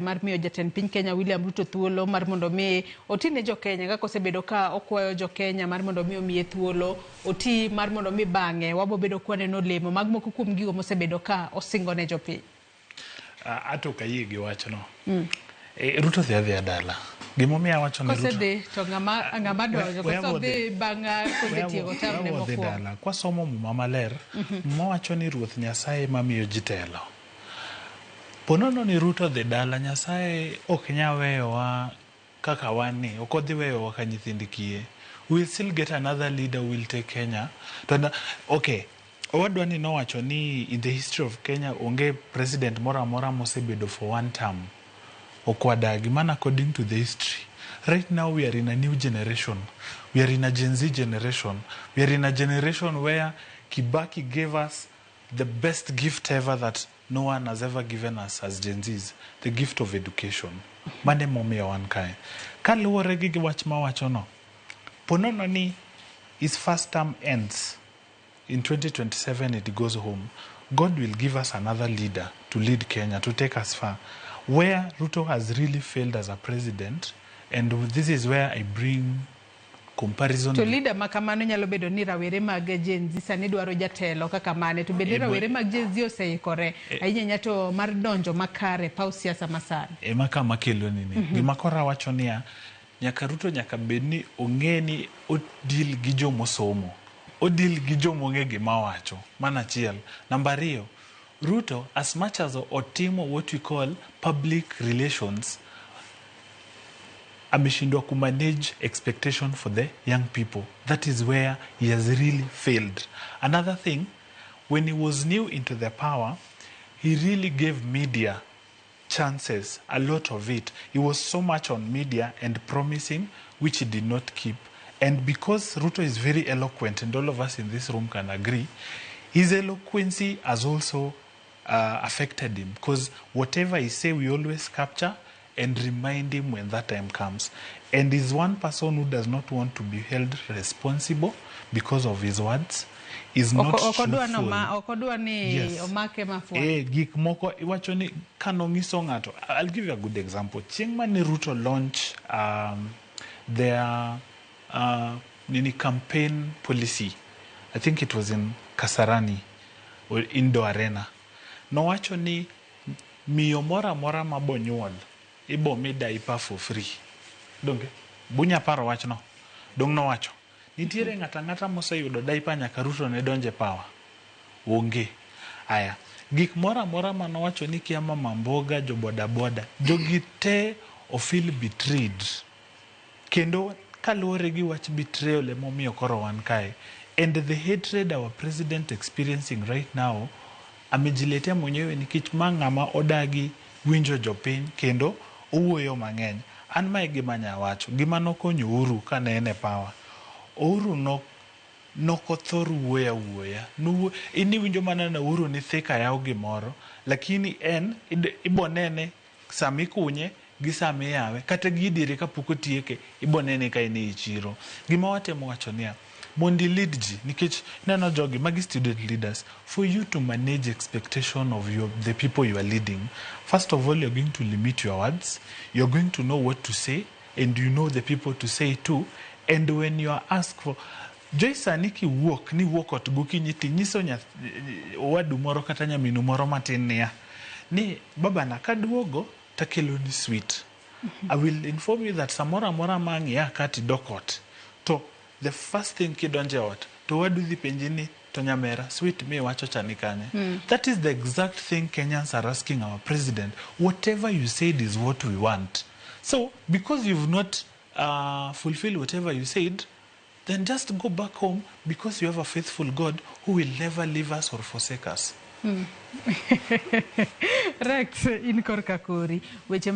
Mar miyo jatend piny Kenya William Ruto thuolo mar mondo mi oti ne jokenya kaka osebedo ka okwayo jokenya mar mondo mi omiye thuolo oti mar mondo mi bang'e wabobedo kwaneno olemo mag moko kuom gigo mosebedo ka osingo ne jopiny. Ato ok ayie gi wachno. Ruto dhi adhiya dala. Gimomiyo awacho ni Ruto Kosedhi to ng'ama donjo koso odhi bang' kosetieko term ne mokwongo. Dala. Kwasomo Muma maler, Muma wacho ni Ruoth Nyasaye ema miyo ji telo. Ponono ni Ruto odhi dala, Nyasaye ok nyal weyowa kaka wan ni, ok odhi weyowa ka nyithind kiye. We will still get another leader who will take Kenya. To okay, owadwa ni nowacho ni in the history of Kenya onge president moro amora mosebedo for one term. Ok wadagi, mana according to the history. Right now we are in a new generation. We are in a Gen Z generation. We are in a generation where Kibaki gave us the best gift ever that no one has ever given us as Gen Zs, the gift of education. Mano emomiyo wan kae. Kaluwore gi wach mawachono, ponono ni his first term ends in 2027 it goes home, God will give us another leader to lead Kenya, to take us far. Where Ruto has really failed as a president, and this is where I bring comparison. To leader ma kamano nyalo bedo ni rawere mag Gen Z sani dwaro jatelo kaka mane, to bende rawere mag Gen Z oseikore ahinya ahinya to mar donjo makare paw siasa masani. Ema kama kelo nini. Gima koro awacho niya, nyaka Ruto nyaka bed ni ong'e ni o deal gi jomosomo. O deal gi jomong'e gima wacho. Mano achiel. Namba ariyo, Ruto as much as otimo what we call public relations, ameshindwa kumanage expectation for the young people. That is where he has really failed. Another thing, when he was new into the power, he really gave media chances, a lot of it. He was so much on media and promising, which he did not keep. And because Ruto is very eloquent, and all of us in this room can agree, his eloquency has also affected him, because whatever he say, we always capture and remind him when that time comes. And he's one person who does not want to be held responsible because of his words. Is not truthful. Ok odwa ni omake mafua. Gik moko iwacho ni kanong'iso ng'ato. I'll give you a good example. Chieng' mane Ruto launch their nini campaign policy, I think it was in Kasarani or Indoor Arena. Nowacho ni miyo moro amora mabonyuol ibo mi diaper for free. Donge? Bunya paro wachno. Dong nowacho. Nitiere ng'ato ang'ata moseyudo diaper nyaka Ruto ne donje power? Onge. Aya, gik moro amora manowacho ni kia mama mboga, jo boda boda, jogi te o feel betrayed. Kendo kaluwore gi wach betrayal emomiyo koro wan kae. And the hatred our president experiencing right now, amejiletea mwenyewe nikech ma ng'ama odagi winjo jopiny kendo owuoyo mang'eny. An mae gima anya wacho, gima nokonyo Uhuru kane en e power. Uhuru nokothor wuoyo awuoya. In iwinjo mana na Uhuru ni Thika yaw gimoro, lakini en ibonene sama ikunye gi sama iyawe, kata gi diere kapok otieke, ibonene ka en ei chiro. Gima watemo wacho niya, mondo i lead ji, nikech ineno jogi, magi student leaders, for you to manage expectation of the people you are leading, first of all, you're going to limit your words, you're going to know what to say, and you know the people to say to, and when you are asked for, Joyce, sani kiwuok niwuok ot gokinyi tinyiso owadu moro kata nyaminu moro matin niya ni babana kaduogo takeloni sweet. I will inform you that samoro amora ma ang' ia ka tidok ot to the first thing kidonjo e ot to owadu dhi penji ni to nyamera sweet miwacho cha ni kanye. That is the exact thing Kenyans are asking our president. Whatever you said is what we want. So because you've not fulfilled whatever you said, then just go back home, because you have a faithful God who will never leave us or forsake us. Rex, in korka kori. Weche